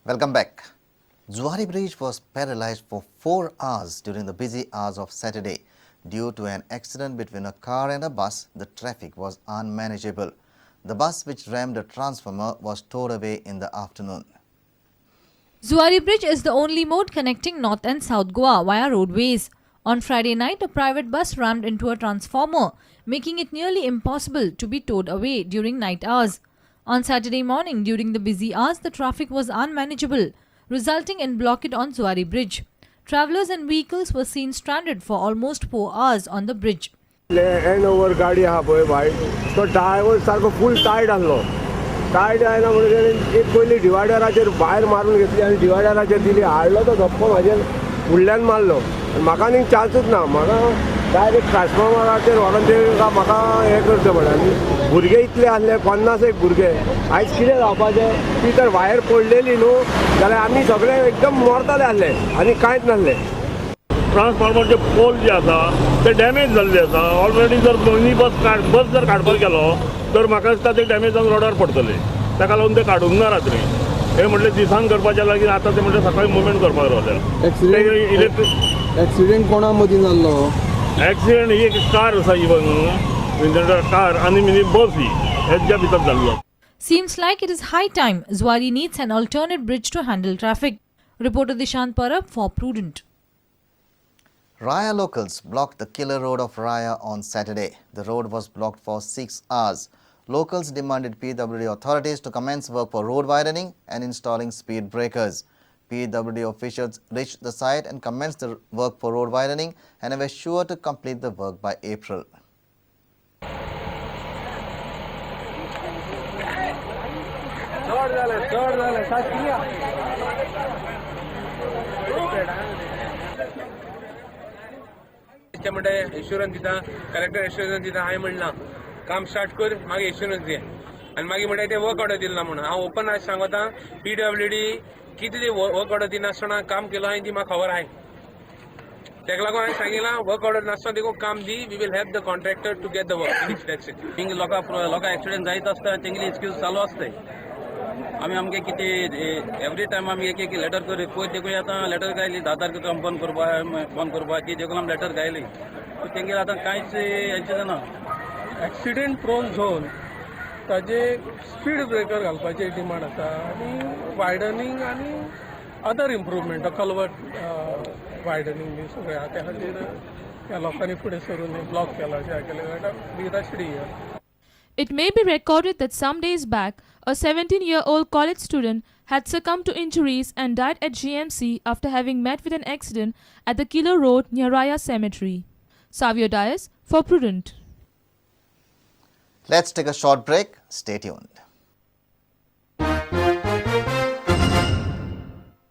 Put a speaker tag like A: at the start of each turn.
A: Welcome back. Zuari Bridge was paralyzed for 4 hours during the busy hours of Saturday. Due to an accident between a car and a bus, the traffic was unmanageable. The bus, which rammed a transformer, was towed away in the afternoon.
B: Zuari Bridge is the only mode connecting North and South Goa via roadways. On Friday night, a private bus rammed into a transformer, making it nearly impossible to be towed away during night hours. On Saturday morning, during the busy hours, the traffic was unmanageable, resulting in blockade on Zuari Bridge. Travelers and vehicles were seen stranded for almost 4 hours on the bridge.
C: Hand over गाडी आहा पळय भायर, तो driver सारको फूल tight आसलो. Tight आयला म्हणटकीर एक पयलीं डिवायडराचेर भायर मारून घेतली आनी डिवायडराचेर दिली, हाडलो तो धपको म्हाजेर फुडल्यान मारलो आनी म्हाका न्ही चान्सूच ना, म्हाका डायरेक्ट ट्रान्सफॉर्मराचेर व्हरोन ते म्हाका हें करचें पडलें. आनी भुरगे इतले आसले, 50 एक भुरगे. आयज कितें जावपाचें, ती तर वायर पडलेली न्हू जाल्यार आमी सगळे एकदम मरतले आसले आनी कांयच नासलें.
D: ट्रान्सफॉर्मरचे पोल जे आसा ते डॅमेज जाल्ले आसा ऑलरेडी. जर दोनी बस जर काडपाक गेलो तर म्हाका दिसता ते डॅमेज जावन रोडार पडटले. ताका लागून ते काडूंक ना रात्री. हे म्हटलें दिसान करपाच्या लागीं, आतां ते म्हटलें सकाळी मुवमेंट करपाक रावल्या. इलेक्ट्रीक
E: एक्सिडेंट कोणा मदीं जाल्लो?
D: एक्सिडेंट ही एक कार आसा, इवन कार आनी मिनी बस ही हेज्या भितर जाल्लो.
B: Seems like it is high time Zuari needs an alternate bridge to handle traffic. Reporter Dishant Parab for Prudent.
A: Raya locals blocked the killer road of Raya on Saturday. The road was blocked for 6 hours. Locals demanded PWD authorities to commence work for road widening and installing speed breakers. PWD officials reached the site and commenced the work for road widening and were sure to complete the work by April.
F: ते म्हणटा assurance दिता, collector assurance दिता. हांवें म्हणलां काम start कर, मागीर assurance दी. आनी मागीर म्हणटा ते वर्क ऑर्डर दिला म्हणून. हांव ओपन आयज सांगता, पीडब्ल्यूडी कितें वर्क ऑर्डर दिनासतना काम केलां हांवें ती म्हाका खबर आहाय. तेका लागून हांवें सांगिलां वर्क ऑर्डर नासतना देखून काम दी. We will help the contractor to get the work finish, that's it.
G: Thing लोकां लोकां एक्सिडेंट जायत आसता, तेंगेली एक्सक्यूज चालू आसताय. आमी आमगे कितें एवरी टायम आमी एक एक लेटर करी पयर देखून आतां लेटर गायली 10 तारखे आमी बंद करपा बंद करपाची देखून आमी लेटर गायली, पूण तेंगेर आतां कांयच हेंचें जायना.
H: एक्सिडेंट प्रोन झोन, ताजे स्पीड ब्रेकर घालपाची डिमांड आसा आनी वायडनींग आनी अदर इम्प्रुवमेंट, कल्वर्ट वायडनींग बी सगळें आहा. त्या खातीर ह्या लोकांनी फुडें सरून ब्लॉक केला अशें केलें. We rushed here.
I: It may be recorded that some days back, a 17-year-old college student had succumbed to injuries and died at GMC after having met with an accident at the Kilo Road near Raya Cemetery. Savio Dias for Prudent.
A: Let's take a short break. Stay tuned.